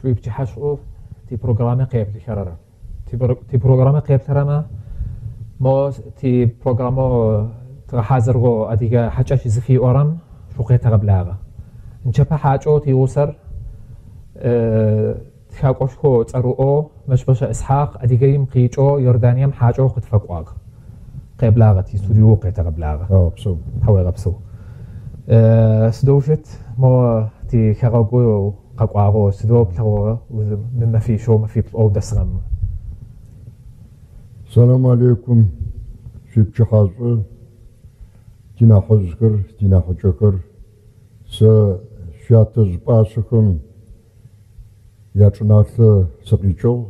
Шъуипчыхьэ шӏу типрограммэ къеплъыхэрэр. Типрограммэ къеплъырэмэ, мо типрограммэу дгъэхьазырыгъэу Адыгэ хьакӏэщ зыфиӏорэм шъукъетэгъэблагъэ. Нычэпэ хьакӏэу тигъусэр тхакӏошхоу цӏэрыӏоу Мэщбэшӏэ Исхьакъ Адыгеим къикӏэу Иорданием хьакӏэу къытфэкӏуагъ. Къеблагъэ, тистудио укъетэгъэблагъэ. Тхьауегъэпсэу. Тхьауегъэпсэу. Сыдэу щыт мо тихэгъэгу къэкӏуагъэу, сыдэу плъэгъугъэ мы мэфищэу, мэфиплӏэу дэсыгъэм? Сэлам алейкум, шъуипчыхьэ шӏу, тинахьыжъхэр, тинахьыкӏэхэр. Сэ шъуятэжъ пӏашъэхэм ячӏыналъэ сыкъикӏыгъ,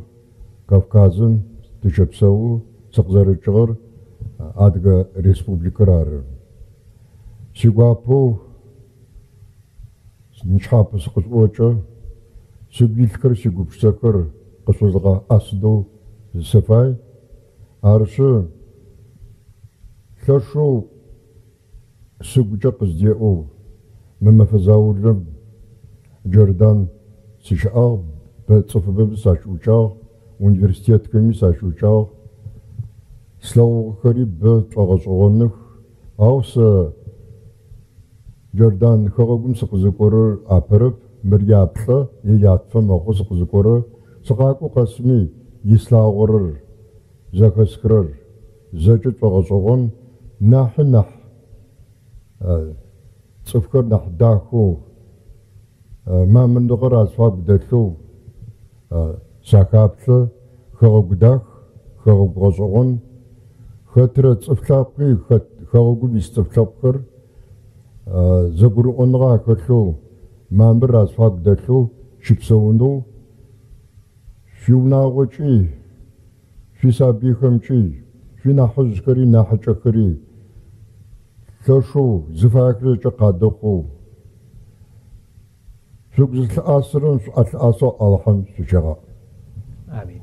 Кавказым тыщэпсэу, сыкъызэрыкӏыгъэр Адыгэ Республикэр ары. Сигуапэу нычхьапэ сыкъышъуӏокӏэ, сыгу илъхэр, сигупшысэхэр къышъулъызгъэӏэсынэу сыфай. Арышъы, лъэшэу Сыгукӏэ къыздеӏэу мы мэфэ заулэм Джордан сыщыӏагъ, бэ цӏыфыбэми сащыӏукӏагъ, университетхэми сащыӏукӏагъ. Слъэгъугъэхэри бэ тшӏогъэшӏэгъоных, ау сэ Джордан хэгъэгум сыкъызыкӏорэр апэрэп, мыр яплӏэ е ятфэ мэхъу сыкъызыкӏорэр. Сыкъакӏо къэсми ислъагъорэр, зэхэсхырэр зэкӏэ тшӏогъэшӏэгъон, нахьи нахь цӏыфхэр нахь дахэу, мамырныгъэр азыфагу дэлъэу сахаплъэ. Хэгъэгу дах, хэгъэгу гъэшӏэгъон. Хэтрэ цӏыф лъэпкъи, хэт хэгъэгум ис цӏыф лъэпкъхэр зэгурыӏоныгъэ ахэлъэу, мамыр азыфагу дэлъэу щыпсэунэу Шъуиунагъокӏи, шъуисабыйхэмкӏи, шъуинахьыжъхэри нахьыкӏэхэри лъэшэу зыфаехэр зэкӏэ къадэхъоу, шъугу зылъыӏасырэм шъуӏэ лъыӏасэу Алахьым шъущегъаӏ. Амин.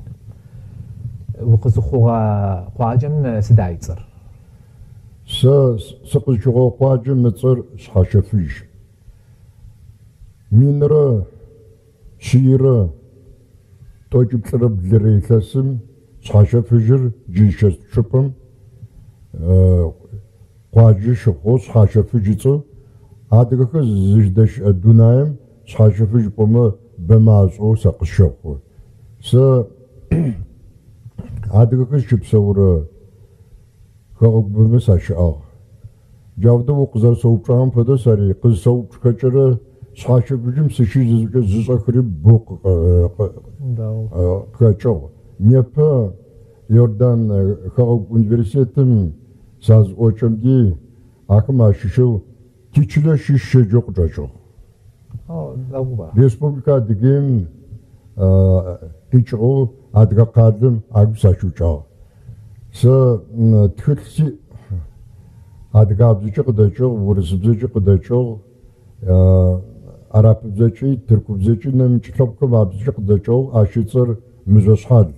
Укъызыхъугъэ къуаджэм сыда ыцӏэр? Сэ сыкъызщыхъугъэ къуаджэм ыцӏэр Шъхьащэфыжь. Минрэ Шъийрэ тӏокӏиплӏырэ блырэ илъэсым Шъхьащэфыжьыр джы зыщыт чӏыпӏэм къуаджэ щыхъугъ, Шъхьащэфыжь ыцӏэу адыгэхэр зыдэщыӏэ дунаим Шъхьащэфыжь пӏомэ бэмэ ашӏэу сэ къысщэхъу. Сэ адыгэхэр зыщыпсэурэ хэгъэгубэмэ сащыӏагъ. Джаудэу укъызэрэсэупчӏагъэм фэдэу сэри къызысэупчӏхэкӏэрэ Шъхьащэфыжьым сыщыщ зыцӏэкӏэ зышӏэхэри бэу къыхэкӏыгъ. Непэ Иордан хэгъэгу университетым сазыӏокӏэмди, ахэм ащыщэу тичылэ щыщ щеджэу къычӏэкӏыгъ. Республикэ Адыгеим къикӏыгъэу Адыгэ къалэм агу сащыӏукӏагъ. Сэ тхылъ сиӏ. Адыгабзэкӏи къыдэкӏыгъ, урысыбзэкӏи къыдэкӏыгъ, арапыбзэкӏи, тыркубзэкӏи, нэмыкӏ лъэпкъхэм абзэкӏи къыдэкӏыгъ. Ащ ыцӏэр Мыжъошъхьал.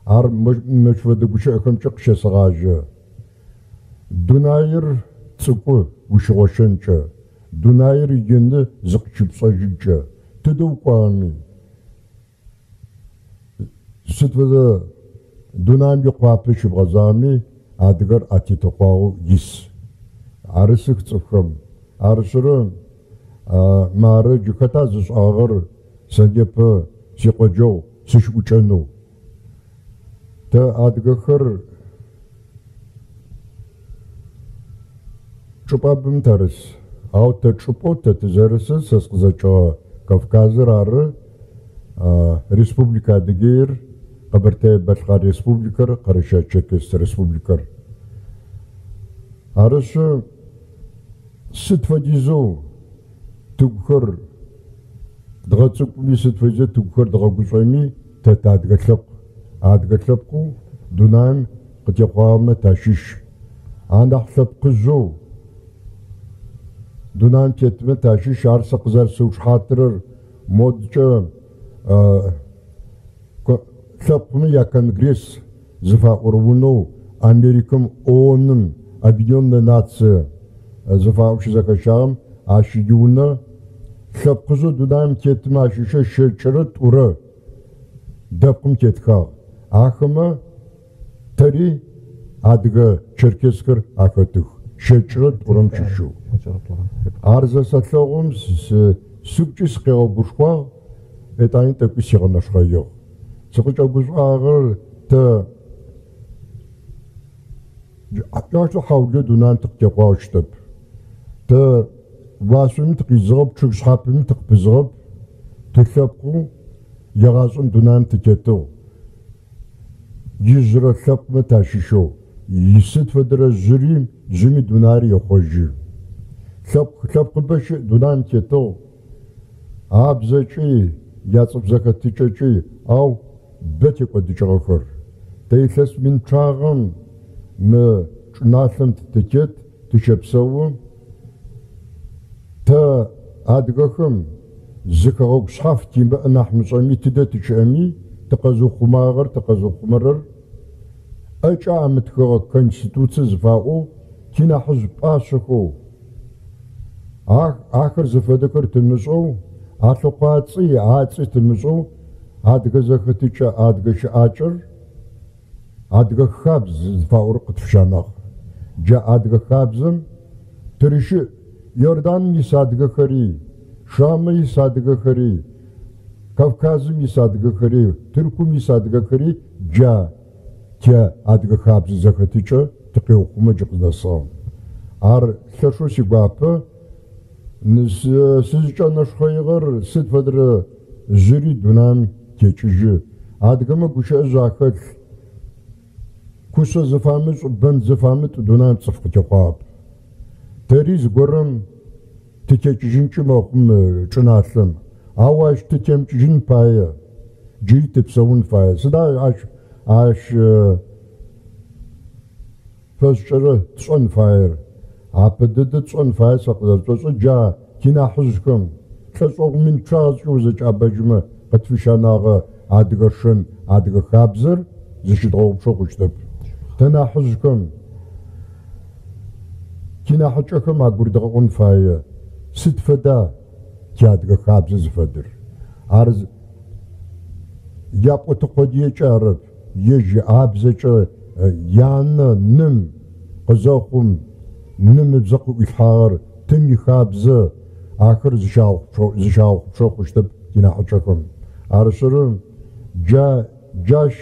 Ар мыщ фэдэ гущыӏэхэмкӏэ къыщесэгъажьэ. Дунаир цӏыкӏу ущыгъощэнкӏэ, дунаир ины зыкъыщыпшӏэжьынкӏэ, тыдэ укӏуагъэми, Сыд фэдэ дунаим икъуапэ щыбгъэзагъэми, адыгэр атетэкъуагъэу ис. Арысых цӏыфхэм. Арышъыры, мары джы хэта зышӏагъэр сэ непэ сикъоджэгъу сыщыӏукӏэнэу? Тэ адыгэхэр чӏыпӏабэм тарыс. Ау тэ чӏыпӏэу тэ тызэрысыр сэ сыкъызэкӏыгъэ Кавказыр ары, Республикэ Адыгеир, Къэбэртэе-Бэлъкъар Республикэр, Къэрэщэе-Черкес Республикэр. Арышъы, сыд фэдизэу тыгухэр дгъэцӏыкӏуми, сыд фэдизэу тыгухэр дгъэгушӏоми, тэ тыадыгэ лъэпкъ. Адыгэ лъэпкъэу дунаим къытехъуагъэмэ тащыщ. Анахь лъэпкъыжъэу дунаим тетмэ тащыщ. Ар сэ къызэрэсыушыхьатырэр модкӏэ лъэпкъмэ я Конгресс зыфаӏорэ унэу Америкэм ООН-м, Объединенная Нация, зыфаӏоу щызэхэщагъэм ащ иунэ Лъэпкъыжъэу дунаим тетымэ ащыщэу 22 дэпкъым тетхагъ. Ахэмэ тэри адыгэ черкесхэр ахэтых, 22-м щыщэу. Ар зэсэлъэгъум сыгукӏи сыкъигъэгушхуагъ, етӏани тӏэкӏуи сигъэнэшхъэигъ. Сыкъыкӏэгушӏуагъэр тэ джаущтэу хьаулыеу дунаим тыкъытехъуагъэу щытэп. Тэ уашъоми тыкъизыгъэп, чъыг шъхьапэми тыкъыпызыгъэп, тылъэпкъэу егъашӏэм дунаим тытетыгъ. Ижъырэ лъэпкъмэ тащыщэу, сыд фэдэрэ жъыри жъыми дунаир ехъожьы. Лъэпкъ лъэпкъыбэ щыӏ дунаим тетыгъ, абзэкӏи, яцӏыф зэхэтыкӏэкӏи, ау бэ текӏодыкӏыгъэхэр. Тэ илъэс мин пчъагъэм мы чӏыналъэм тытет, тыщэпсэу. Тэ, адыгэхэм, зы хэгъэгу шъхьаф тимыӏэ нахь мышӏэми, тыдэ тыщыӏэми, тыкъэзыухъумагъэр, тыкъэзыухъумэрэр ӏэкӏэ амытхыгъэ Конституцие зыфаӏоу тинахьыжъ пӏашъэхэу, ахэр зыфэдэхэр тымышӏэу, алъэкъуацӏи ацӏи тымышӏэу, адыгэ зэхэтыкӏэ, адыгэ щыӏакӏэр, Адыгэ хабз зыфаӏорэр къытфыщанагъ. Джа адыгэ хабзэм тырыщыӏ. Иорданым ис адыгэхэри, Шамэ ис адыгэхэри, Кавказым ис адыгэхэри, Тыркум ис адыгэхэри джа ти адыгэ хабзэ зэхэтыкӏэ тыкъеухъумэ джы къызнэсыгъэм. Ар лъэшэу сигуапэ. Сызыкӏэнэшхъэигъэр сыд фэдэрэ жъыри дунаим текӏыжьы. Адыгэмэ гущыӏэжъ ахэлъ, кушъэ зыфамышӏ, бэн зыфамытӏ дунаим цӏыф къытехъуагъэп. Тэри зыгорэм тытекӏыжьынкӏи мэхъу мы чӏыналъэм, ау ащ тытемыкӏыжьын пае джыри тыпсэун фае. Сыда ащ ащ фэшӏкӏэрэ тшӏэн фаер? Апэ дэдэ тшӏэн фае сэ къызэрысшӏошӏыр джа тинахьыжъхэм лӏэшӏэгъу мин пчъагъэкӏэ узэкӏэӏэбэжьымэ къытфыщанагъэ адыгэ шэн, адыгэ хабзэр зыщыдгъэгъупшэ хъущтэп. Тэ нахьыжъхэм, тинахьыкӏэхэм агурыдгъэӏон фае сыд фэда тиадыгэ хабзэ зыфэдэр. Ар япӏотэ къодыекӏэ арэп. Ежь абзэкӏэ янэ ным къызэхъум, ным ыбзэ къыӏуилъхьагъэр, тым ихабзэ ахэр зыщагъэгъупшэ хъущтэп тинахьыкӏэхэм. Арышъ, джа джащ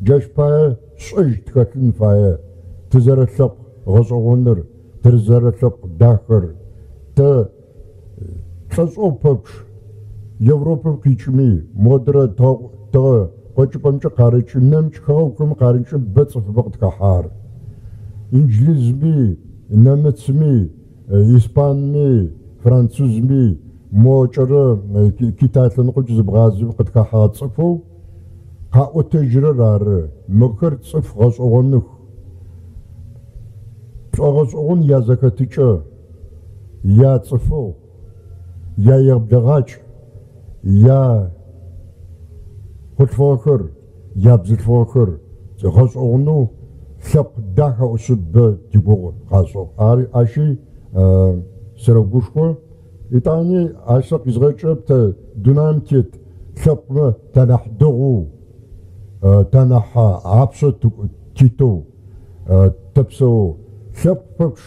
джащ пае шӏэжь тхэлъын фае, тызэрэлъэпкъ гъэшӏэгъоныр, тызэрэлъэпкъ дахэр, тэ Лӏэшӏэгъу пэпчъ Европэм къикӏыми, модрэ тыгъэ къокӏыпӏэмкӏэ къарыкӏи, нэмыкӏ хэгъэгухэм къарыкӏи бэ цӏыфыбэ къытхэхьагъэр. Инджлызми, нэмыцми, испанми, французми, мокӏэрэ Китай лъэныкъокӏэ зыбгъазэми къытхэхьагъэ цӏыфэу къаӏотэжьырэр ары. Мыхэр цӏыф гъэшӏэгъоных. Пшӏогъэшӏэгъон язэхэтыкӏэ. Яцӏыфыгъ, яеблэгъакӏ, я хъулъфыгъэхэр, ябзылъфыгъэхэр гъэшӏэгъонэу лъэпкъ дахэ ӏушъы бэ тигугъу къашӏыгъ. Ар ащи сырэгушхо. Етӏани ащ сэ къизгъэкӏырэп тэ дунаим тет лъэпкъмэ танахь дэгъоу, танахь апшъэ титэу. Тэпсэу. Лъэпкъ пэпчъ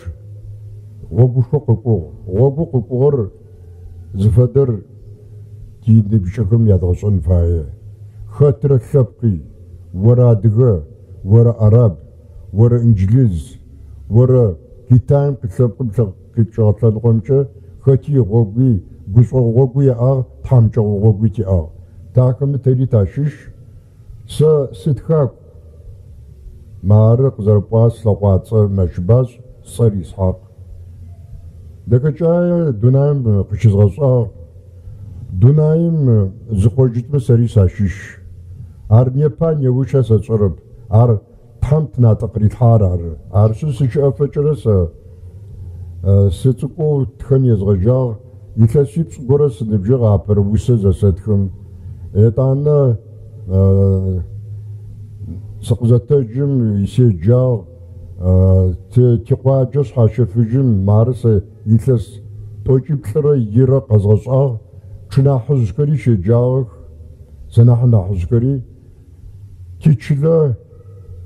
гъогушхо къыкӏугъ. Гъогоу къыкӏугъэр зыфэдэр тиныбжьыкӏэхэм ядгъэшӏэн фае. Хэтрэ лъэпкъи, орэ адыгэ, орэ араб, орэ инджлыз, орэ Китаим лъэпкъым къикӏыгъэ лъэныкъомкӏэ хэти игъогуи, гушӏогъу гъогуи яӏагъ, тхьамыкӏэгъо гъогуи тиӏагъ. Тэ ахэмэ тэри тащыщ. Сэ сытхакӏу. Мары къызэрэпӏуагъ слъэкъуацӏэр Мэщбашӏ, сцӏэр Исхьакъ. Дэхэкӏае дунаим къыщызгъэшӏагъ. Дунаим зыхъожьытмэ сэри сащыщ. Ар непа неуща сэ сшӏэрэп. Ар Тхьэм тынатӏэ къырилъхьагъэр ары. Арышъы сыщыӏэфэкӏэрэ сэ сыцӏыкӏоу тхэн езгъэжьагъ. Илъэсипшӏ горэ сыныбжьыгъ апэрэ усэ зэсэтхым. Етӏанэ сыкъызэтэджым седжагъ. Тикъуаджэ Шъхьащэфыжьым мары сэ илъэс 42 къэзгъэшӏагъ, тшынахьыжъхэри щеджагъэх, сэ нахьы нахьыжъхэри. Тичылэ,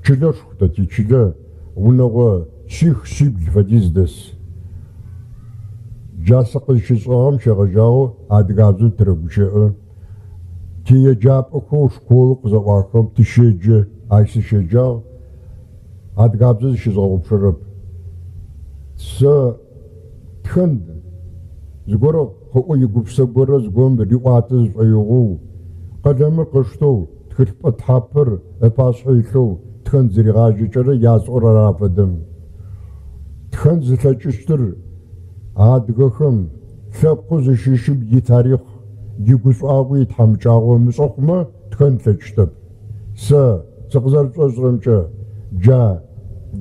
чылэшху тэ тичылэ, унэгъо шъих-шъибл фэдиз дэс. Джа сыкъызщышӏыгъэм щегъэжьагъэу адыгабзэм тырэгущыӏэ. Тиеджапӏэхэу школэу къызэӏуахыгъэм тыщеджэ, ащ сыщеджагъ, адыгабзэ зыщызгъэгъупшэрэп. Сэ тхэн зыгорэ къыӏо игупшысэ горэ зыгорэм риӏуатэ зышӏоигъоу, къэлэмыр къыштэу, тхылъыпӏэ тхьапэр ыпашъхьэ илъэу тхэн зыригъажьэкӏэрэ ясӏорэр ара фэдэм. Тхэн зылъэкӏыщтыр адыгэхэм лъэпкъэу зыщыщым итарихъ, игушӏуагъуи итхьамыкӏагъо ымышӏэ хъумэ тхэн ылъэкӏыщтэп. Сэ сыкъызэрышӏошӏырэмкӏэ, джа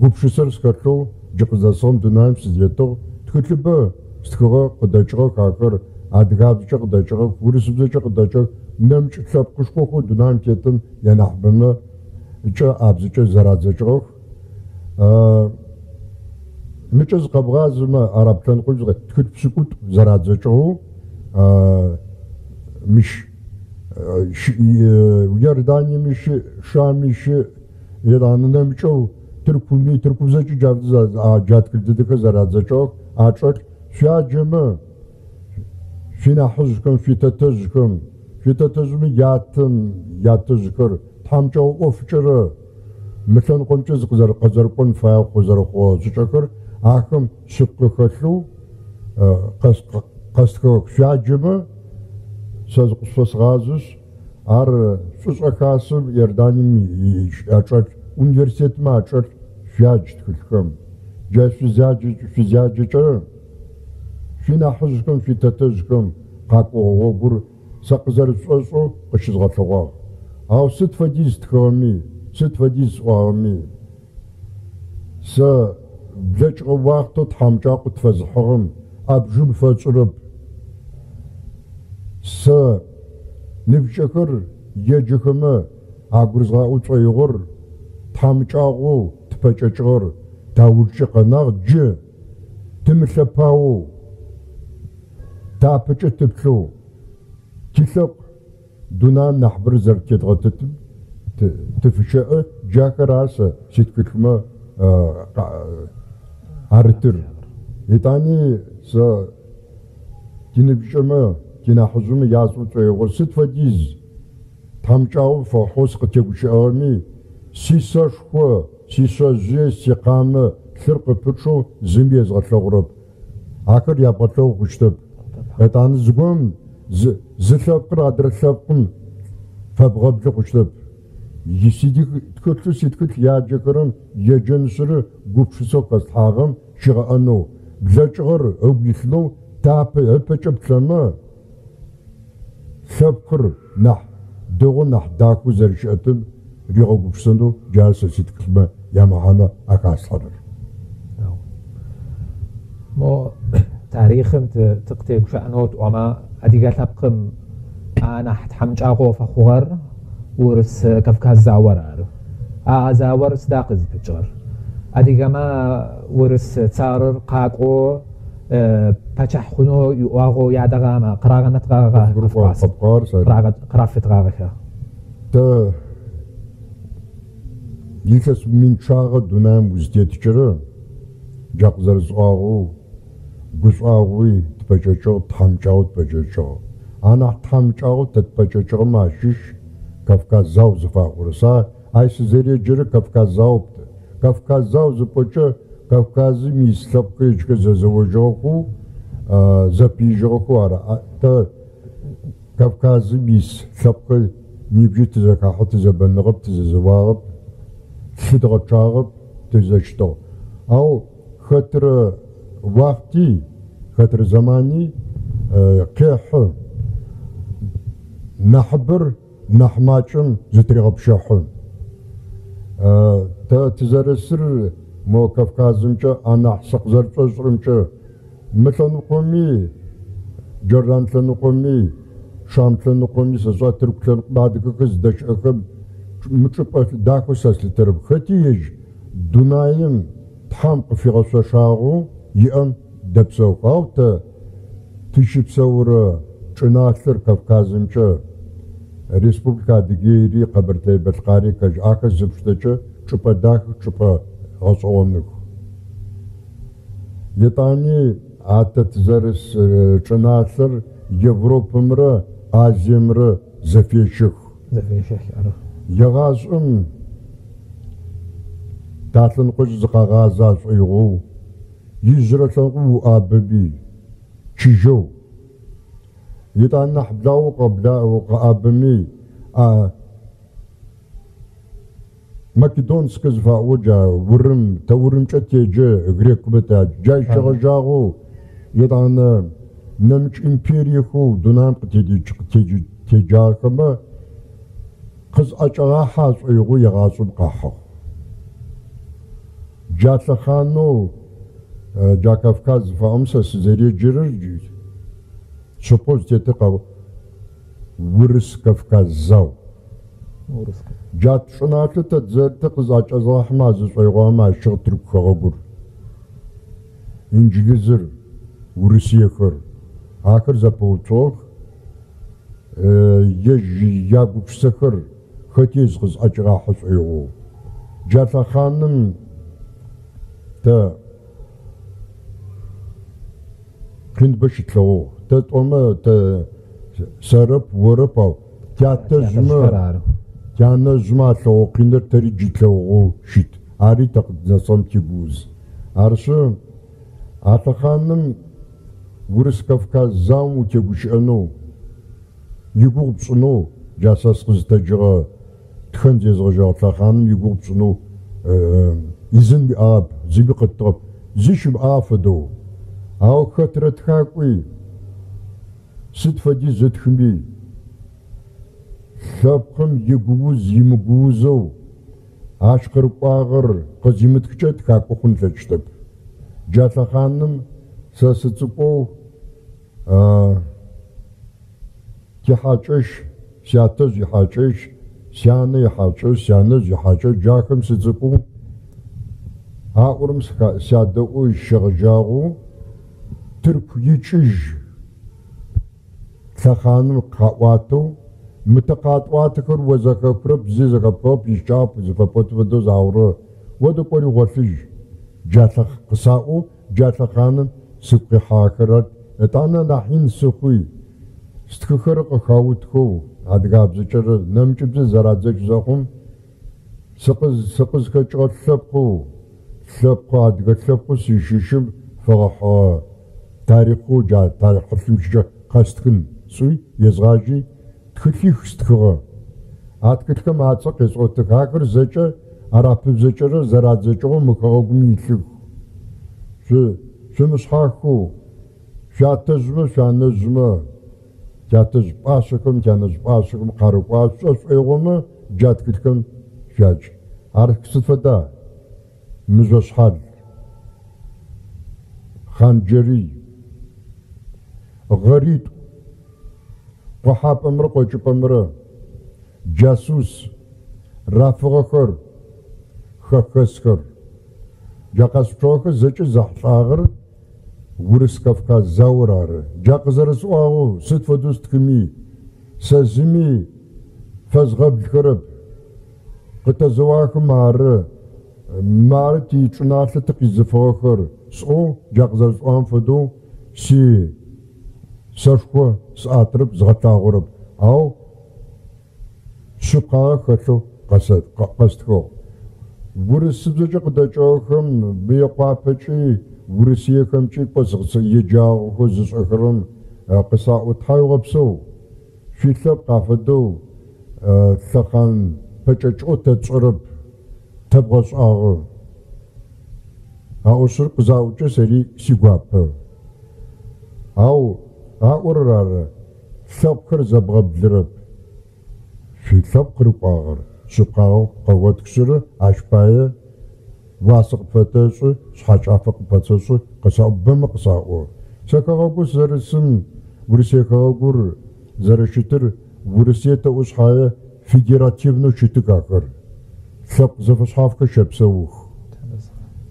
гупшысэр схэлъэу джы къызэсыгъэм дунаим сызетыгъ, тхылъыбэ стхыгъэ къыдэкӏыгъэх ахэр, адыгабзэкӏэ къыдэкӏыгъэх, урысыбзэкӏэ къыдэкӏыгъэх, нэмыкӏ лъэпкъышхохэу дунаим тетым янахьыбэмэ кӏэ абзэкӏэ зэрадзэкӏыгъэх. Мыкӏэ зыкъэбгъазэмэ, араб лъэныкъом тхылъ пшӏыкӏутӏу зэрадзэкӏыгъэу мыщ Иорданиеми щыӏ, Шами щыӏ, етӏанэ нэмыкӏэу Тыркуми, тыркубзэкӏи джа тхылъ дэдэхэр зэрадзэкӏыгъэх, ачӏэлъ шъуяджэмэ, шъуинахьыжъхэм, шъуитэтэжъхэм, шъуитэтэжъми ятэм ятэжъхэр тхьамыкӏэгъо ӏофкӏэрэ мы лъэныкъомкӏэ зыкъызэрыкӏон фае зэрэхъугъэ шӏыкӏэхэр ахэм шъыпкъэ хэлъэу къэстхыгъэх. Шъуяджэмэ, сэ зыкъышъуфэсгъазэшъ, ар шӏушӏэ хасэм Иорданием ачӏэлъ, университетмэ ачӏэлъ шъуядж тхылъхэм. Джа шъузяджэкӏэ шъуинахьыжъхэм, шъуитэтэжъхэм къакӏугъэ гъогур сэ къызэрышӏошӏэу къыщызгъэлъэгъуагъ. Ау сыд фэдиз стхыгъэми, сыд фэдиз сӏуагъэми, сэ блэкӏыгъэ уахътэу тхьамыкӏагъо къытфэзыхьыгъэм ӏэбжым фэшӏырэп. Сэ ныбжьыкӏэхэр еджэхэмэ агурызгъаӏо шӏоигъор тхьамыкӏагъоу тпэкӏэкӏыгъэр таужкӏэ къэнагъ, джы тымылъэпаоу, тапэкӏэ тыплъэу, тилъэпкъ дунаим нахьыбэрэ зэрэтедгъэтытым тыфыщэӏэ, джахэр ары сэ ситхылъмэ арытыр. Етӏани сэ тиныбжьыкӏэмэ, тинахьыжъмэ ясӏо шӏоигъор сыд фэдиз тхьамыкӏагъо фэхъоу сыкъытегущыӏэгъэми, сисэшхо, сишъэжъые, сикъамэ лъыр къыпычъэу зыми езгъэлъэгъурэп. Ахэр ябгъэлъэгъу хъущтэп. Етӏанэ зыгорэм зы лъэпкъыр адрэ лъэпкъым фэбгъэблы хъущтэп. Ситхылъэу ситхылъ яджэхэрэм еджэнышъыры гупшысэу хэслъхьагъэм щигъэӏэнэу, блэкӏыгъэр ыгу илъынэу тапэ ыпэкӏэ плъэмэ, лъэпкъыр нахь дэгъоу, нахь дахэу зэрэщыӏэтым ригъэгупшысэнэу джары сэ ситхылъмэ ямэхьанэ ахаслъхьэрэр. Мо тарихъым тыкъытегущыӏэнэу тӏомэ, адыгэ лъэпкъым анахь тхьамыкӏагъо фэхъугъэр Урыс-Кавказ заор ары. А заор сыда къызыпыкӏыгъэр? Адыгэмэ урыс царыр къакӏоу пачъыхь хъунэу иӏуагъэу ядэгъамэ къырагъэнэтыгъагъэ къырафытыгъагъэха? Тэ илъэс мин пчъагъэ дунаим узытеткӏэрэ, джа къызэрэсӏуагъэу, гушӏуагъуи тпэкӏэкӏыгъ, тхьамыкӏагъуи тпэкӏэкӏыгъ. Анахь тхьамыкӏагъоу тэ тпэкӏэкӏыгъэмэ ащыщ Кавказ зау зыфаӏорэ. Сэ ащ сызэреджэрэ Кавказ заоп. Кавказ зау зыпӏокӏэ Кавказым ис лъэпкъхэр ежьхэр зэзэожьыгъэхэу, зэпыижьыгъэхэу ары. Тэ Кавказым ис лъэпкъхэр нибжьи тызэхахьэу тызэбэныгъэп, тызэзэуагъэп, лъы дгъэчъагъэп, тызэщтыгъ. Ау хэтрэ уахъти, хэтрэ зэмани къехьы, нахьыбэр нахь макӏэм зытырегъэпщэхьы. Тэ тызэрысыр мо Кавказымкӏэ анахь сыкъызэрышӏошӏырэмкӏэ мы лъэныкъоми, Джордан лъэныкъоми, Шам лъэныкъоми, сэшӏа Тырку лъэныкъом адыгэхэр зыдэщыӏэхэм мы чӏыпӏэ дахэу сэ слъытэрэп. Хэти ежь дунаим Тхьэм къыфигъэшъошагъэу иӏэм дэпсэух. Ау тэ Тыщыпсэурэ чӏыналъэр Кавказымкӏэ Республикэ Адыгейри, Къэбэртэе-Бэлъкъари ахэр зыпштэкӏэ чӏыпӏэ дахэх, чӏыпӏэ гъэшӏэгъоных. Етӏани а тэ тызэрыс чӏыналъэр Европэмрэ Азиемрэ зэфещэх. Зэфещэх, ары. Егъашӏэм талъэныкъокӏэ зыкъагъазэ ашӏоигъоу, ижъырэ лъэныкъом уӏабэми, чыжьэу. Етӏанэ нахь благъэу къэӏабэми, а Македонскэ зыфаӏоу джа урым, тэ урымкӏэ теджэ, грекмэ тядж. Джащ щегъэжьагъэу етӏанэ нэмыкӏ империехэу дунаим къытеджагъэхэмэ къызӏэкӏагъахьэ ашӏоигъоу егъашӏэм къахьыгъ. Джа лъэхъанэу джа Кавказ зыфаӏом сэ сызэреджэрэр шъыпкъэу зытетыр Урыс-Кавказ зау. Джа чӏыналъэу тэ тызэрытыр къызӏэкӏэзгъахьэмэ зышӏоигъуагъэмэ ащыщыгъ Тырку хэгъэгур, Инджылызыр, Урысыехэр. Ахэр зэпэуцугъэх, ежь ягупшысэхэр хэти зыкъызӏэкӏигъахьэ шӏоигъоу. Джа лъэхъаным тэ къиныбэ щытлъэгъугъ. Тэ тӏомэ, тэ сэрэп, орэп, ау тятэжъмэ, тянэжъмэ алъэгъугъэ къиныр тэри джы тлъэгъугъэу щыт. Ари тэ къыднэсыгъэм тигууз. Арышъы, а лъэхъаным Урыс-Кавказ заом утегущыӏэнэу, игугъу пшӏынэу, джа сэ сыкъызытэджыгъэ тхэн зезгъэжьэгъэ лъэхъаным игугъу пшӏынэу ӏизын уиӏагъэп, зыми къыттыгъэп, зи щымыӏагъэ фэдэу. Ау хэтрэ тхакӏуи, сыд фэдиз ытхыми, лъэпкъым игууз имыгуузэу ащ къырыкӏуагъэр къызимытхыкӏэ тхакӏо хъун ылъэкӏыщтэп. Джа лъэхъаным сэ сыцӏыкӏоу Тихьакӏэщ, сятэжъ ихьакӏэщ, сянэ ихьакӏэщ, сянэжъ ихьакӏэщ, джахэм сыцӏыкӏоу аӏорэм сядэӏоу щегъэжьагъэу Тырку икӏыжь лъэхъаным къаӏуатэу, мы тэ къатӏуатэхэр о зэхэпхырэп, зи зэхэпхыгъэп, ищыкӏагъэп зыфэпӏоты фэдэу загъорэ, одэ кӏори гъолъыжь, джа лъэхъ къысаӏоу джа лъэхъаным сыгу къихьагъэхэр ар. Етӏанэ нахь ин сыхъуи, стхыхэрэр къыхаутхэу адыгабзэкӏэрэ нэмыкӏыбзэ зэрадзэкӏ зэхъум, сыкъызхэкӏыгъэ лъэпкъэу, лъэпкъэу, адыгэ лъэпкъэу сызщыщым фэгъэхьыгъэ тарихъэу джа тарихъ хьылъым щыщэ къэстхын сӏуи, езгъажьи, тхылъих стхыгъэ. А тхылъхэм ацӏэ къесӏотых. Ахэр зэкӏэ арапыбзэкӏэрэ зэрадзэкӏыгъэу мы хэгъэгум илъых. Шъумышъхьахэу, шъуятэжъмэ, шъуянэжъмэ, тятэжъ пӏашъэхэм, тянэжъ пӏашъэхэм къарыкӏуагъэр шъушӏэ шӏоигъомэ, джа тхылъхэм шъуядж. Ар сыд фэда? Мыжъошъхьал, Хъанджэрый, Гъэритӏу, Къохьапӏэмрэ Къокӏыпӏэмрэ, Джасус, Рафыгъэхэр, Хэхэсхэр. Джа къэспчъыгъэхэр зэкӏэ зэхьылӏагъэр Урыс-Кавказ заор ары. Джа къызэрэсӏуагъэу, сыд фэдэу стхыми, сэ зыми фэзгъэблхэрэп. Къытэзэуахэм ары, мары тичӏыналъэ тыкъизыфыгъэхэр сӏоу, джа къызэрэсӏуагъэм фэдэу си сэшхо сӏатырэп, згъэлъагъорэп. Ау шъыпкъагъэ хэлъэу къэстхыгъ. Урысыбзэкӏэ къыдэкӏыгъэхэм Мыекъуапэкӏи Урысыехэмкӏи кӏо еджагъэхэу зышӏэхэрэм къысаӏо, Тхьауегъэпсэу, шъуилъэпкъ афэдэу лъэхъан пэкӏэкӏыгъэу тэ тшӏэрэп, тэбгъэшӏагъэ. Аӏошъыр къызаӏокӏэ сэри сигуапэ. Ау аӏорэр ары, лъэпкъхэр зэбгъэблырэп. Шъуилъэпкъ къырыкӏуагъэр шъыпкъагъэу къэотхышъыры, ащ пае уасэ къыпфэтэшӏы, шъхьэкӏафэ къыпфэтэшӏы, къысаӏо, бэмэ къысаӏо. Сэ хэгъэгур сызэрысым, Урысые хэгъэгур зэрэщытыр, Урысые тэӏо шъхьае федеративнэу щытых ахэр. Лъэпкъ зэфэшъхьафхэр щэпсэух.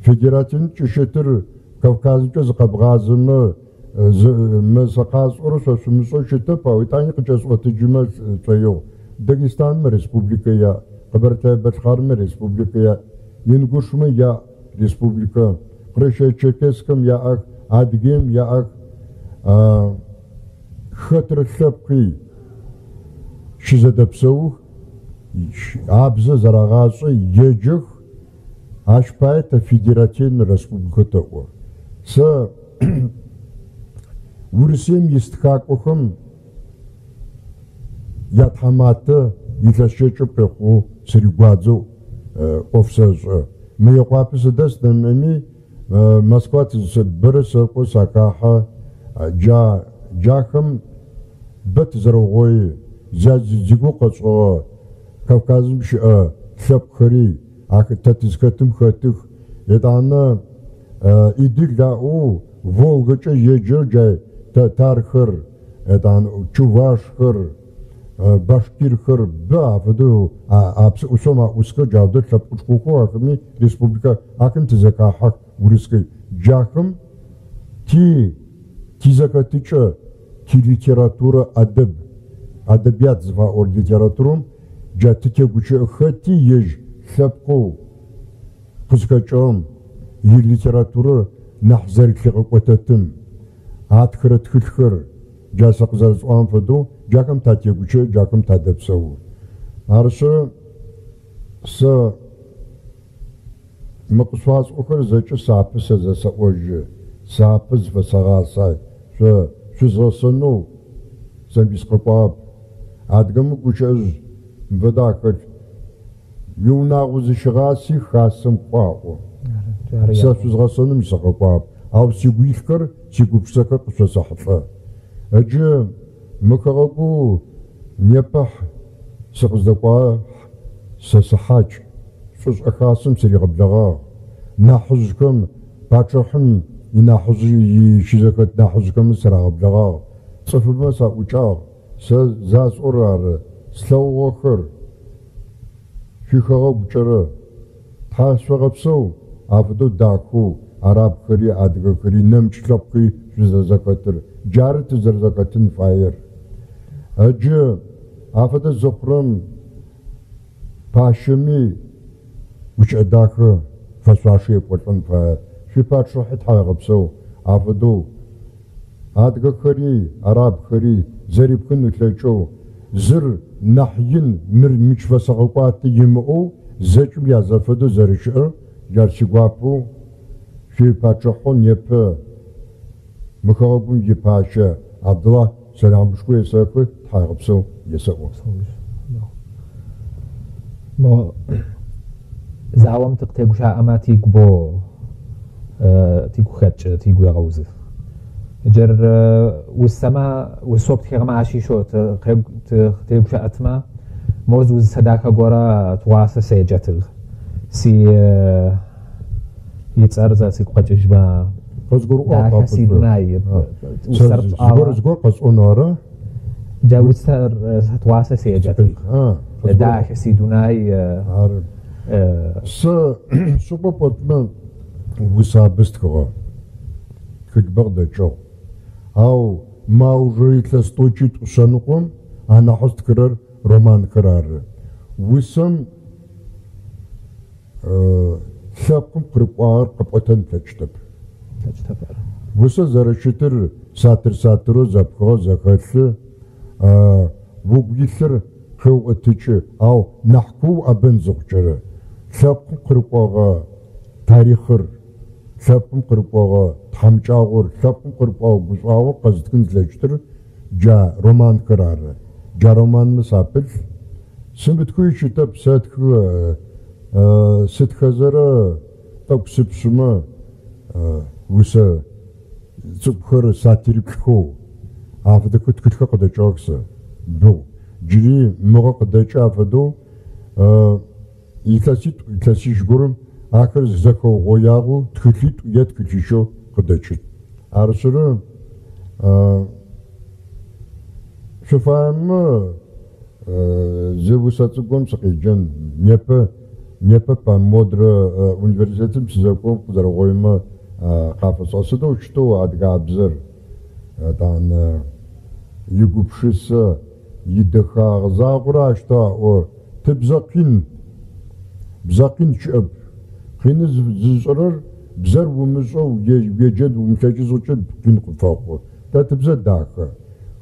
Федеративнэу кӏыщытыр Кавказымкӏэ зыкъэбгъазэмэ, Мы сэ къасӏорэр шъо шъумышӏэу щытэп, ау етӏани къыкӏэсӏотыкӏымэ сшӏоигъу. Дагестанмэ республикэ яӏ, Къэбэртэе-Бэлъкъармэ республикэ яӏ, Ингушмэ яӏ республикэ, Къэрэщэе-Черкесхэм яӏэх, Адыгеим яӏэх. Хэтрэ лъэпкъи щызэдэпсэух, абзэ зэрагъашӏэ, еджэх. Ащ пае тэ федеративнэ республикэ тэӏо. Сэ Урысыем ис тхакӏохэм ятхьаматэ илъэс щэкӏым къехъугъэу сыригуадзэу ӏоф сэшӏэ. Мыекъуапэ сыдэс нэмыӏэми, Москва бэрэ сэкӏо, сахахьэ. Джа джахэм бэ тызэрэугъои, зигугъу къэтшӏыгъэ Кавказым щыӏэ лъэпкъхэри тэ тызхэтым хэтых. Етӏанэ Идыл аӏоу Волгэкӏэ еджэр джа татархэр, етӏанэ чувашхэр, башкирхэр бэ афэдэу а псыӏушъом аӏусхэр джа фэдэу лъэпкъышхохэу ахэми республикэ ахэм тызэхахьэх урысхэр. Джахэм ти тизэхэтыкӏэ тилитературэ ӏэдэб, ӏэдэбият зыфаӏорэ литературэм джа тытегущыӏэ хэти ежь лъэпкъэу къызхэкӏыгъэм илитературэ нахь зэрэлъигъэкӏотэтым, атхырэ тхылъхэр джа сэ къызэрэсӏуагъэм фэдэу джахэм татегущыӏэ, джахэм тадэпсэу. Арышъы, сэ мы къышъуасӏохэр зэкӏэ сапэ сэ зэсэӏожьы, сапэ зыфэсэгъасэ, шъо шъузгъэсэнэу сэ мыщ сыкъэкӏуагъэп. Адыгэмэ гущыӏэжъ мыфэдэ ахэлъ. Уиунагъо зыщыгъаси хасэм кӏо аӏо. Сэ шъузгъэсэным сыкъэкӏуагъэп, ау сигу илъхэр, сигупшысэхэр къышъосэхьылӏэ. Ыджы мы хэгъэгоу непэ сыкъыздэкӏуагъэр сэ сыхьакӏ. Шӏушӏэ хасэм сыригъэблэгъагъ. Нахьыжъхэм, пачъыхьым инахьыжъ ищызэхэт нахьыжъхэм сырагъэблэгъагъ. Цӏыфыбэмэ саӏукӏагъ. Сэ засӏорэр ары, слъэгъугъэхэр шъуихэгъэгукӏэрэ тхьашъуегъэпсэу афэдэу дахэу арабхэри, адыгэхэри, нэмыкӏ лъэпкъи шъузэрэзэхэтыр. Джары тызэрэзэхэтын фаер. Ыджы афэдэ зыхъурэм пащэми гущыӏэ дахэ фэшъуашэ епӏолӏэн фае. Шъуипачъыхьи тхьаегъэпсэу афэдэу адыгэхэри, арабхэри зэрипхын ылъэкӏэу, зыр нахь ин, мыр мыщ фэсэгъэкӏуатэ имыӏэу зэкӏэм язэфэдэу зэрэщыӏэр джар сигуапэу шъуипачъыхьэу непэ мы хэгъэгум ипащэ Абдулахь сэламышхо есэхы, тхьаегъэпсэу есэӏо. Мо заом тыкъытегущыӏэмэ тигу бо тигу хэкӏы, тигу егъэузы. Джыр усэмэ, усэу птхыгъэмэ ащыщэу тыкъытегущыӏэтмэ, мо зы усэ дахэ горэ тыгъуасэ седжэтыгъ. Си ицӏэр зэ сигу къэкӏыжьмэ, Къызгурыӏуагъ дахэ си дунай усэр Зыгор зыгор къэсӏонэу ара? Джа усэр тыгъуасэ седжэтыгъ. Дахэ си дунай. Ары. Сэ шъыпкъэ пӏотмэ усабэ стхыгъэ. Тхылъыбэ къыдэкӏыгъ. Ау мы аужырэ илъэс тӏокӏитӏу шъэныкъом анахьэу стхырэр романхэр ары. Усэм лъэпкъым къырыкӏуагъэр къэпӏотэн плъэкӏытэп. Усэ зэрэщытыр сатыр-сатырэу зэпхыгъэ зэхэлъы, угу илъыр къеуӏотыкӏы, ау нахь куу уӏэбэн зыхъукӏэрэ лъэпкъым къырыкӏогъэ тарихъыр, лъэпкъым къырыкӏогъэ тхьамыкӏагъор, лъэпкъым къырыкӏогъэ гушӏуагъор къэзытхын зылъэкӏыщтыр джа романхэр ары. Джа романмэ сапылъ. Сымытхэуи щытэп, сэтхы, сытхэзэрэ тӏэкӏу сыпшъымэ усэ цӏыкӏухэр сатыриплӏхэу афэдэхэу тхылъхэр къыдэкӏыгъэх сэ бэу. Джыри мыгъэ къыдэкӏы афэдэу илъэситӏу, илъэсищ горэм ахэр зэхэугъоягъэу тхылъитӏу е тхылъищэу къыдэкӏыт. Арышъыры шъуфаемэ зы усэ цӏыкӏум сыкъеджэн. Непэ непэ модрэ университетым сызэкӏом къызэрэугъоимэ къафэсӏо. Сыдэу щытэу адыгабзэр Етӏанэ игупшысэ, идэхагъэ загъорэ аущтэу аӏо, Тыбзэ къин, бзэ къин щыӏэп. Къины зышӏэрэр бзэр умышӏэу уеджэн умылъэкӏы зыхъукӏэ къин къыпфэхъу. Тэ тыбзэ дахэ.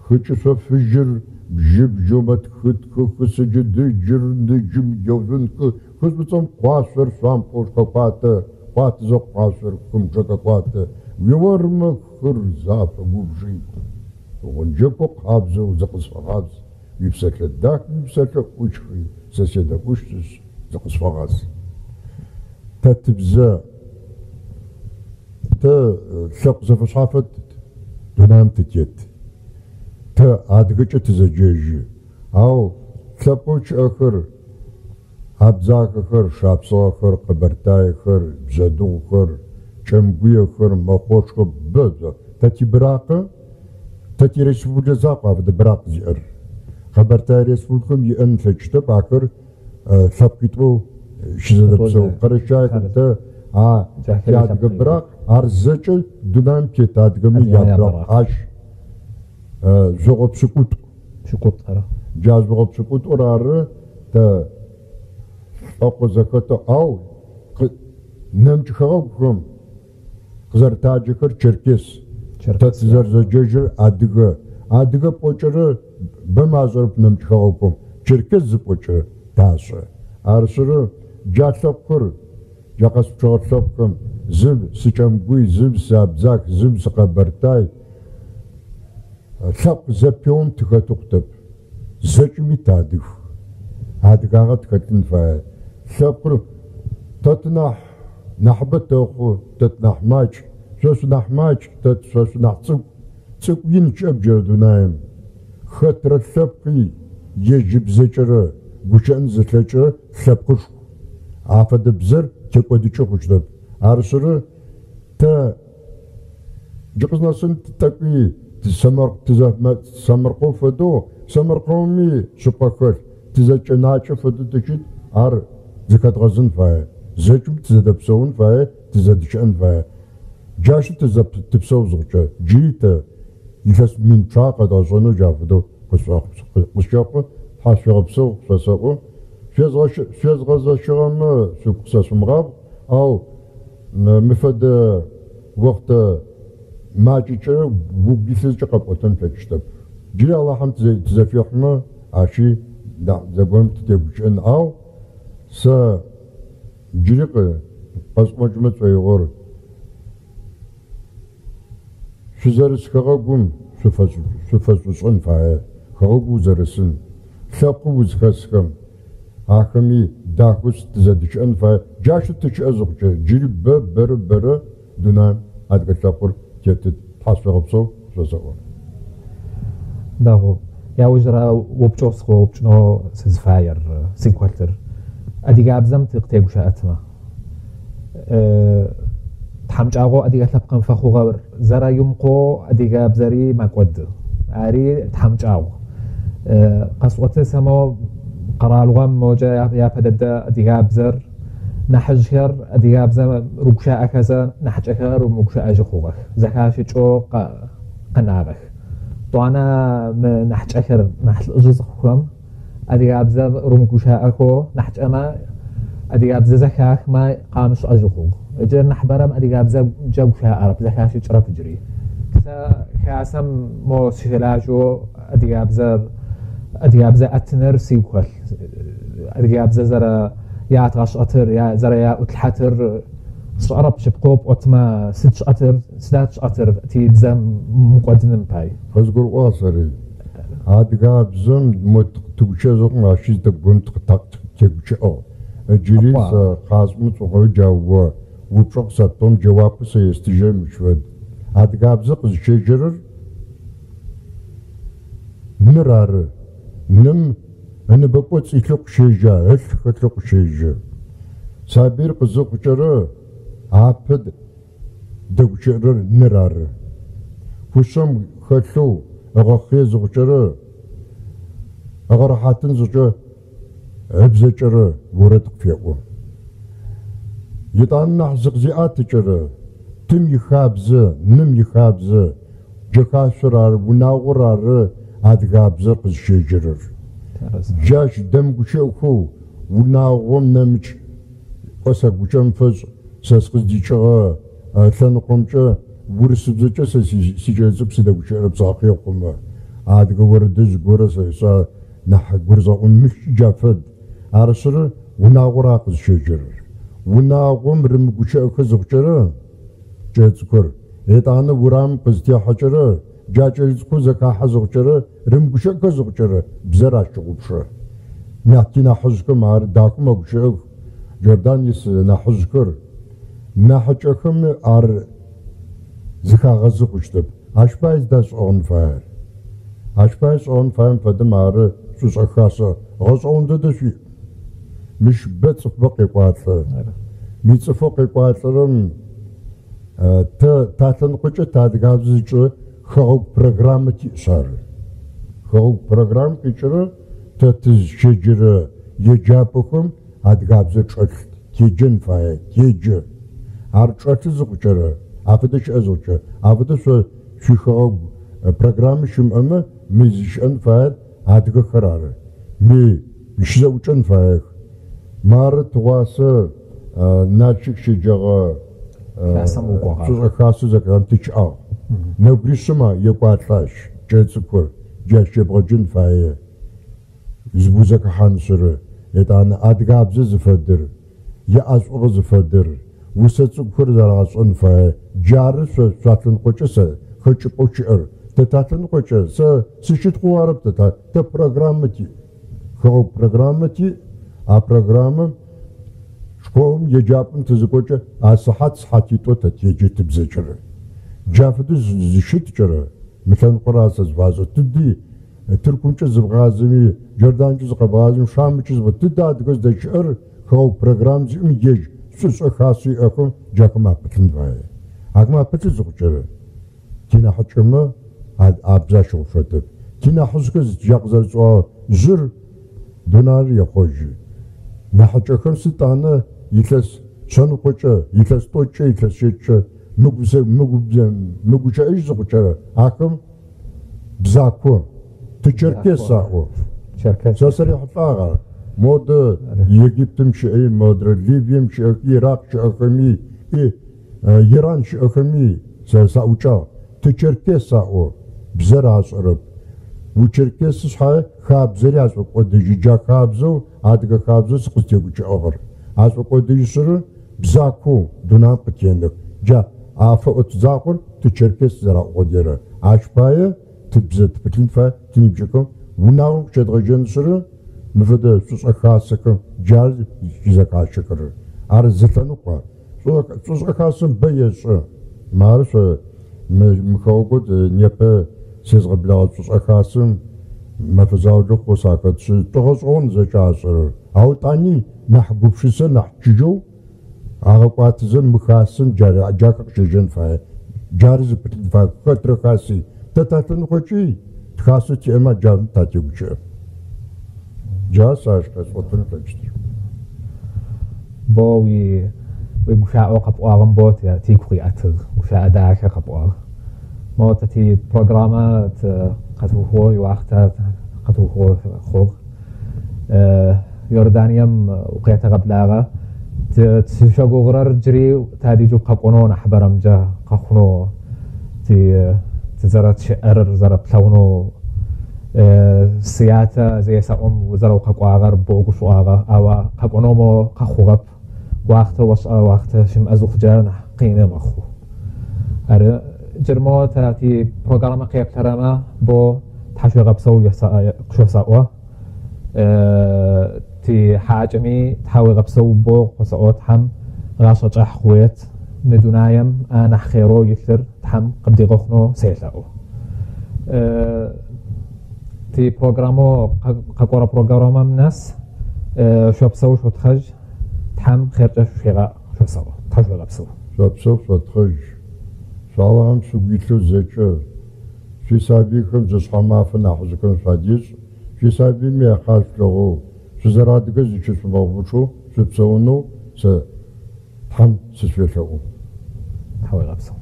Хы кӏышъо фыжьыр бжьыбжьэу мэтхытхы, хы сыджы дыджыр ныджым еужъунхы, хы шӏуцӏэм къуашъор шъуампӏоу хэкӏуатэ, кӏуатэзэ къуашъор хым жэхэкӏуатэ. Уиормэ хыр зафэгубжи, гъунджэкоу къабзэу зыкъысфэгъаз, уипсэлъэ дахи уипсэлъэ ӏушхи сэ седэӏущтышъ, зыкъысфэгъаз. Тэ тыбзэ, тэ лъэпкъ зэфэшъхьафэ дунаим тытет. Тэ адыгэкӏэ тызэджэжьы, ау лъэпкъэу щыӏэхэр, абдзахэхэр, шапсыгъэхэр, къэбэртаехэр, бжъэдыгъухэр, кӏэмгуехэр, мэхъошхэр бэ. Тэ тибыракъы, тэ тиреспубликэ закъу афэдэ быракъ зиӏэр. Къэбэртэе Республикэм иӏэн ылъэкӏыщтэп, ахэр лъэпкъитӏоу щызэдэпсэу. Къэрэщаехэр тэ а тиадыгэ быракъ, ар зэкӏэ дунаим тет адыгэми ябыракъ. Ащ жъогъо пшӏыкӏутӏу. Пшӏыкӏутӏу ары. Джа жъогъо пшӏыкӏутӏур ары тэ лӏэкъо зэхэтэу, ау нэмыкӏ хэгъэгухэм къызэрэтаджэхэр черкес, тэ тызэрзэджэжьыр адыгэ. Адыгэ пӏокӏэрэ бэмэ ашӏэрэп нэмыкӏ хэгъэгухэм, черкес зыпӏокӏэ ташӏэ. Арышъыры джа лъэпкъыр, джа къэспчъыгъэ лъэпкъхэм, зым сыкӏэмгуй, зым сыабдзах, зым сыкъэбэртай, лъэпкъ зэпеом тыхэты хъутэп. Зэкӏэми тыадыг. Адыгагъэ тхэлъын фае. Лъэпкъыр тэ тынахь нахьыбэ тэхъу, тэ тынахь макӏ, шъо шъунахь макӏ, тэ шъо шъунахь цӏыкӏу. Цӏыкӏу ин щыӏэп джырэ дунаим. Хэтрэ лъэпкъи ежь ыбзэкӏэрэ гущыӏэн зылъэкӏырэ лъэпкъышху. Афэдэ бзэр текӏодыкӏы хъущтэп. Арышъыры тэ Джы къызнэсым тӏэкӏуи тызэмэркъэу фэдэу, сэмэркъэуми шъыпкъэ хэлъ, тызэкӏэнакӏэ фэдэу тыщыт, ар зыхэдгъэзын фае. Зэкӏэми тызэдэпсэун фае, тызэдыщыӏэн фае. Джащ тыпсэу зыхъукӏэ, джыри тэ илъэс мин пчъагъэ къэдгъэшӏэнэу джа фэдэу къысщэхъу, тхьашъуегъэпсэу шъосэӏо. Шъуезгъэзэщыгъэмэ шъугу къысэшъумыгъабгъ, ау Мы фэдэ охътэ макӏэкӏэ угу илъыр зэкӏэ къэпӏотэн плъэкӏыщтэп. Джыри Алахьым тызэфихьмэ, ащи зэгорэм тытегущыӏэн. Ау сэ джыри къэсӏокӏымэ сшӏоигъор, шъузэрыс хэгъэгум шъуфэшӏушӏэн фае, хэгъэгу узэрысын, лъэпкъэу узхэсхэм. Ахэми дахэу тызэдыщыӏэн фае. Джащтэу тыщыӏэ зыхъукӏэ, джыри бэ, бэрэ, бэрэ дунаим адыгэ лъэпкъыр тетыт. Тхьашъуегъэпсэу шъосэӏо. Дэгъу. Яужьырэ упчӏэу сыкъыоупчӏынэу сызыфаер, сыгу хэлъыр. Адыгабзэм тыкъытегущыӏэтмэ. Тхьамыкӏагъоу адыгэ лъэпкъым фэхъугъэр зэрэимкъоу адыгабзэри мэкӏоды. Ари тхьамыкӏагъу. Къэсӏоты сэ мо къэралыгъом моджэ япэ дэдэ адыгабзэр, нахьыжъхэр адыгабзэм рыгущыӏэхэзэ нахьыкӏэхэр рымыгущыӏэжьы хъугъэх. Зэхашӏыкӏэу къэнагъэх. Тӏуанэ мы нахьыкӏэхэр нахь лӏыжъы зыхъухэм адыгабзэм рымыгущыӏэхэу нахьыкӏэмэ адыгабзэ зэхахмэ къамышӏэжьы хъугъ. Ыджы нахьыбэрэм адыгабзэ джэ гущыӏэрэп, зэхашӏыкӏырэп джыри. Сэ хасэм мо сыщылажьэу адыгабзэр адыгабзэ ӏэтыныр сыгу хэлъ. Адыгабзэ зэрэ ятгъэшӏэтыр, зэрэ яӏутлъхьэтыр сшӏэрэп шъыпкъэу пӏотмэ, сыд тшӏэтыр, сыда тшӏэтыр тибзэ мыкӏодыным пай. Къызгурыӏуагъ сэри. Адыгабзэм мо тыгущыӏэ зыхъум ащи зытӏэкӏу тегущыӏыгъ. Джыри сэ къасӏомэ сшӏоигъор джа о упчӏэ къысэптыгъэм джэуапэу сэ естыжьырэм мыщ фэд. Адыгабзэ къызыщежьэрэр ныр ары. Ным ыныбэ кӏоцӏ илъэу къыщежьэ, ылъ хэлъэу къыщежьэ. Сабыир къызыхъукӏэрэ апэ дэгущыӏэрэр ныр ары. Кушъэм хэлъэу ыгъэхъые зыхъукӏэрэ, ыгъэрэхьатын зыхъукӏэ ыбзэкӏэрэ орэд къыфеӏо. Етӏанэ нахь зыкъызиӏэтыкӏэрэ тым ихабзэ, ным ихабзэ. Джэхашъор ары, унагъор ары адыгабзэр къызщежьэрэр. Джащ дэмыгущыӏэхэу унагъом нэмыкӏ кӏо сэ гукӏэм фэшӏ сэ сыкъыздикӏыгъэ лъэныкъомкӏэ урысыбзэкӏэ сэ сикӏэлэцӏыкӏу сыдэгущыӏэрэп сыкъэхъуе хъумэ. Адыгэ орэдыжъ горэ сэ нахь гурызгъэӏон мылъкӏи джа фэд. Арышъыры унагъор ары къызщежьэрэр. Унагъом рымыгущыӏэхэ зыхъукӏэрэ кӏэлэцӏыкӏухэр, етӏанэ урамым къызытехьэкӏэрэ джа кӏэлэцӏыкӏур зэхахьэ зыхъукӏэрэ рымыгущыӏэхэ зыхъукӏэрэ бзэр ащыгъупшэ. Тинахьыжъхэм ары дахэу мэгущыӏэх, Джордан ис нахьыжъхэр. Нахьыкӏэхэм ар зыхагъэзы хъущтэп. Ащ пае сыда шӏэгъэн фаер? Ащ пае шӏэгъэн фаем фэдэм ары шӏушӏэ хасэ гъэшӏэгъон дэдэ шъуиӏ. Мыщ бэ цӏыфбэ къекӏуалӏэ. Мы цӏыфэу къекӏуалӏэрэм тэ талъэныкъокӏэ тэ адыгабзэ зыкӏэ хэгъэгу программэ тиӏэшъ ары. Хэгъэгу программэ къикӏырэ тэ тызщеджэрэ еджапӏэхэм адыгабзэ чӏэлъ, теджэн фае, теджэ. Ар чӏэлъы зыхъукӏэрэ, афэдэ щыӏэ зыхъукӏэ, афэдэ шъо шъуихэгъэгу программэ щымыӏэмэ, мы зыщыӏэн фаер адыгэхэр ары. Мы щызэӏукӏэн фаех. Мары тыгъуасэ Налщык щеджэгъэ шӏушӏэ хасэу зэхахьэм тыщыӏагъ. Нэбгырищым екӏуалӏащ кӏэлэцӏыкӏухэр, джащ ебгъэджэн фае. Узэхэхьанышъыры, етӏанэ адыгабзэ зыфэдэр, иӏэшӏугъэ зыфэдэр, усэ цӏыкӏухэр зэрагъэшӏэн фае. Джары шъо шъуалъэныкъокӏэ сэ хэкӏыпӏэу щыӏэр. Тэ талъэныкъокӏэ сэ сыщытхъоу арэп тэ тэ программэ тиӏ. Хэгъэгу программэ тиӏ. А программэм школым еджапӏэм тызыкӏокӏэ а сыхьат сыхьатитӏо тэ теджэ тыбзэкӏэрэ. Джа фэдэу зыщыткӏэрэ мы лъэныкъор ар сэ зыфасӏо. Тыди Тыркумкӏэ зыбгъазэми, Джорданкӏэ зыкъэбгъазэми, Шамкӏэ зыбгъазэми, тыдэ адыгэ зыдэщыӏэр хэгъэгу программ зиӏэм ежь шӏушӏэ хасэу иӏэхэм джахэм апылъын фае. Ахэм апылъы зыхъукӏэрэ тинахьыкӏэмэ абзэ ащыгъупшэтэп. Тинахьыжъхэр джа къызэрысӏогъэ жъыр дунаир ехъожьы. Нахьыкӏэхэм сытӏанэ илъэс шъэныкъокӏэ, илъэс тӏокӏэ, илъэс щэкӏэ мыгущыӏэжь зыхъукӏэрэ ахэм бзако, тычеркес аӏо. Сэ сырихьылӏагъ ар. Модэ Египтым щыӏэми, модрэ Ливием щыӏэхи, Ирак щыӏэхэми, Иран щыӏэхэми сэ саӏукӏагъ. Тычеркес аӏо, бзэр ашӏэрэп. Учеркесы шъхьае хабзэри ашӏокӏодыжьы. Джа хабзэу, адыгэ хабзэу сыкъызтегущыӏэгъэр. Ашӏокӏодыжьышъыры бзакоу дунаим къытенэх. Джа афэӏот закъор тычеркес зэраӏо къодыерэ. Ащ пае тыбзэ тыпылъын фае тиныбжьыкӏэхэм унагъом къыщедгъэжьэнышъыры мы фэдэ шӏушӏэ хасэхэм джар зэхащэхэрэр. Ар зы лъэныкъо. Шӏушӏэ хасэм бэ ешӏэ. Мары шъо мы хэгъэгоу непэ сезгъэблэгъэ шӏушӏэ хасэм мэфэ заулэ хъоу сахэтшъы тӏогъэшӏэгъон зэкӏэ ашӏэрэр. Ау тӏани нахь гупшысэ нахь чыжьэу агъэкӏуатэзэ мы хасэм джахэр къыщежьэн фае. Джары зыпылъын фае хэтрэ хаси. Тэ талъэныкъокӏи хасэу тиӏэмэ джарым татегущыӏэ. Джар сэ ащ къэсӏотэн лъэкӏыщтыр. Бо уигущыӏэу къэпӏуагъэм бо тигу къиӏэтыгъ, гущыӏэ дахэ къэпӏуагъ. Мо тэ ти программэ къэтыухыгъэу, иуахътэ къэтыухыгъэу хъугъ. Иорданием укъетэгъэблагъэ. Тызыщэгугъырэр джыри тадыжь къэкӏонэу нахьыбэрэмкӏэ къэхъунэу, тызэрэтщыӏэрэр зэрэплъэгъунэу, сыятэ зесэӏом зэрэукъэкӏуагъэр бо гушӏуагъэ, ау къэкӏонэу мо къэхъугъэп. Уахътэ ошӏэ, уахътэ щымыӏэ зыхъукӏэ нахь къины мэхъу. Ары джыри мо тэ ти программэ къеплъэрэмэ бо тхьашъуегъэпсэу къышъосэӏо. Ти хьакӏэми тхьауегъэпсэу бо къосэӏо тхьэм гъашӏэ кӏахь хъует. Мы дунаем анахь хъерэу илъыр тхьэм къыбдигъэхъунэу селъэӏу. Ти программэу къэкӏорэ программэм нэс шъопсэу шъотхъэжь, тхьэм хъеркӏэ шъуегъаӏ шъосэӏо. Тхьашъуегъэпсэу. Шъопсэу шъотхъэжь. Шъуалахьэм шъугу илъэу зэкӏэ шъуисабыйхэм жъышъхьэмафэ нахьыжъхэм шъуадешӏ, шъуисабыйми яхьал шъулъэгъоу, шъузэрадыгэ зыщышъумыгъэгъупшэу шъупсэунэу сэ Тхьэм сышъуелъэӏу. Тхьауегъэпсэу.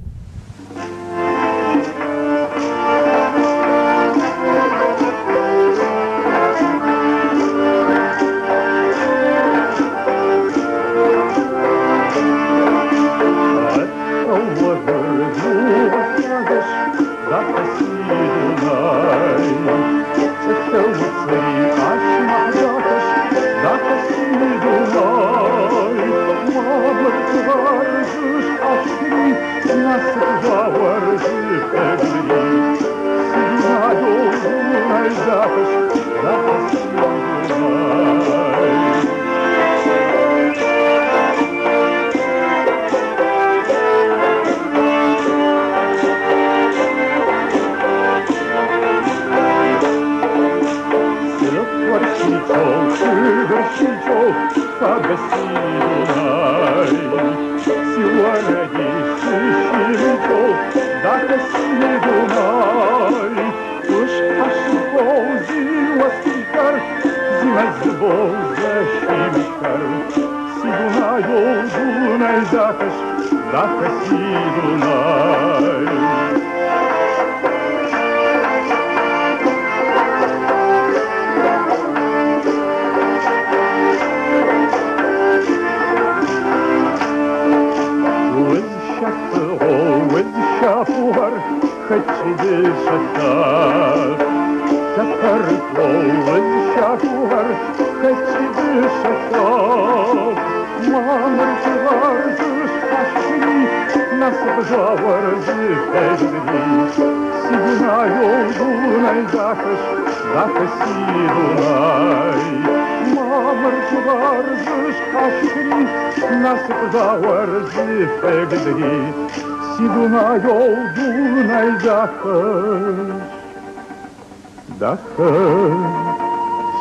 Дахэ,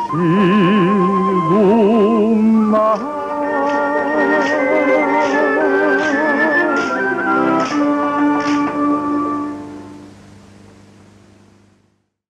си Дунай.